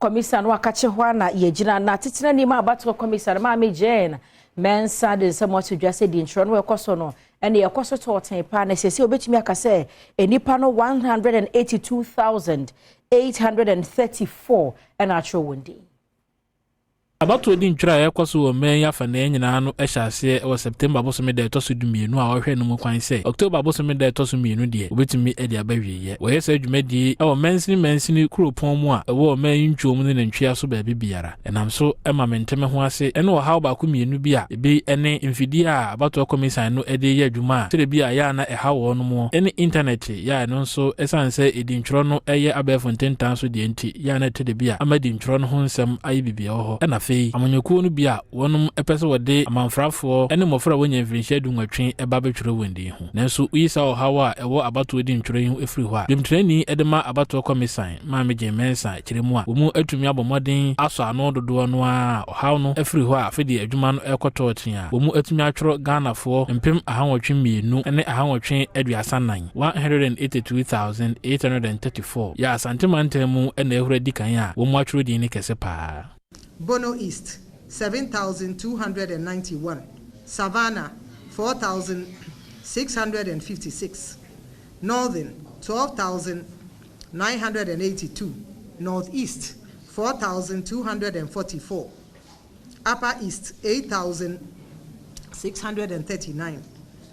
Kɔmisa no akakye hɔ a na yɛgyina na tetena nim a abatoɔ kɔmisa no, Maame Jane Mensa, de nsɛm ato dwa sɛ di ntwerɛ no ɛkɔ so no ɛne ɛkɔ so tɔɔten paa, na sɛsɛ obɛtumi aka sɛ nnipa no 182,834 ɛna atwerɛ wɔn din. Abatoɔ di ntwerɛ a ɛkɔ so wɔ mmɛn yi afanaa nyinaa no hyɛ aseɛ wɔ September bosome da ɛtɔ so 12 a wɔhwɛ no mu kwan sɛ October bosome da ɛtɔ so 2 deɛ, wɔbɛtumi de aba wieɛ. Wɔyɛ saa dwumadie wɔ mansini mansini kuropɔn mu a ɛwɔ ɔman yi ntwom ne ne ntwea so baabi biara. Ɛnam so ma mente me ho ase ne ɔhaw baako mmienu bi a ebi ne mfidie a abatoɔ kɔmisan no de yɛ adwuma a sɛdeɛ bi a yɛ a na ɛha wɔn mu ne intanɛt yɛ a ɛno nso ɛsiane sɛ ɛdi ntwerɛ no yɛ abɛɛfo ntentan so deɛ nti yɛ a na ɛte de bi a ama di ntwerɛ no ho nsɛm ayɛ biribi wɔ hɔ. Ɛna afei amanyɔkuo no bi a wɔnom pɛ sɛ wɔde amanfrafoɔ ne mmɔfra a wɔnya mfirinhyia 18 ba bɛtwerɛ wɔn din ho. Nanso woyi saa ɔhaw a ɛwɔ abatoɔ di ntwerɛ yi ho ɛfiri hɔ a, dwamtenani de ma abatoɔ kɔmisan, Maame Jane Mensa, kyerɛ mu a, wɔn mu atumi abɔ mmɔden asɔ ano dodoɔ no ara a ɔhaw no afiri hɔ a, afei deɛ adwuma no rekɔ tɔɔten a, wɔn mu atumi atwerɛ Ghanafoɔ 882,834, 182,834, yɛ Asante mantam mu na ɛhoro adi kan a wɔn mu atwerɛ din no kɛse paa. Bono East, 7,291. Savannah, 4,656. Northern, 12,982. Northeast, 4,244. Upper East, 8,639.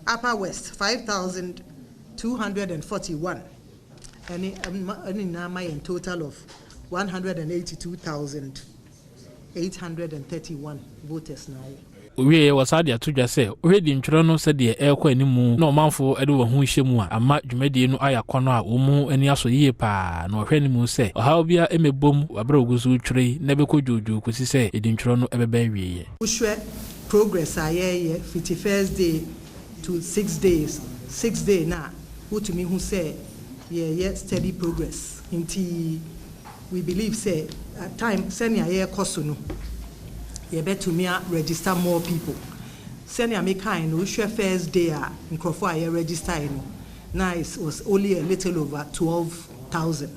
Upper West, 5,241. Ɛne ɛne nyinaa ma yɛn total of 182,831 voters na ayɛ. Owie wɔ saa de ato dwa sɛ wohwɛ di ntwerɛ no sɛdeɛ ɛrekɔ animu na ɔmanfoɔ de wɔn ho hyɛ mu a, ama dwumadie no ayɛ akɔnnɔ a wɔn mu ani asɔ yie paa, na wɔhwɛ animu sɛ ɔhaw biara mmɛbom wɔ aberɛ a wɔgu so retwerɛ yi na ɛbɛkɔ dwoodwoo kɔsi sɛ ɛdi ntwerɛ no ɛbɛba awieeɛ. Wohwɛ progress a yɛreyɛ fiti first day to 6 days, 6 day na wotumi hu sɛ yɛyɛ steady progress, nti we believe sɛ time sɛnea yɛrekɔ so no, yɛbɛtumi a register more people. Sɛnea mekae no, wohwɛ first day a nkurɔfoɔ a yɛ register no na it was only a little over 12,000.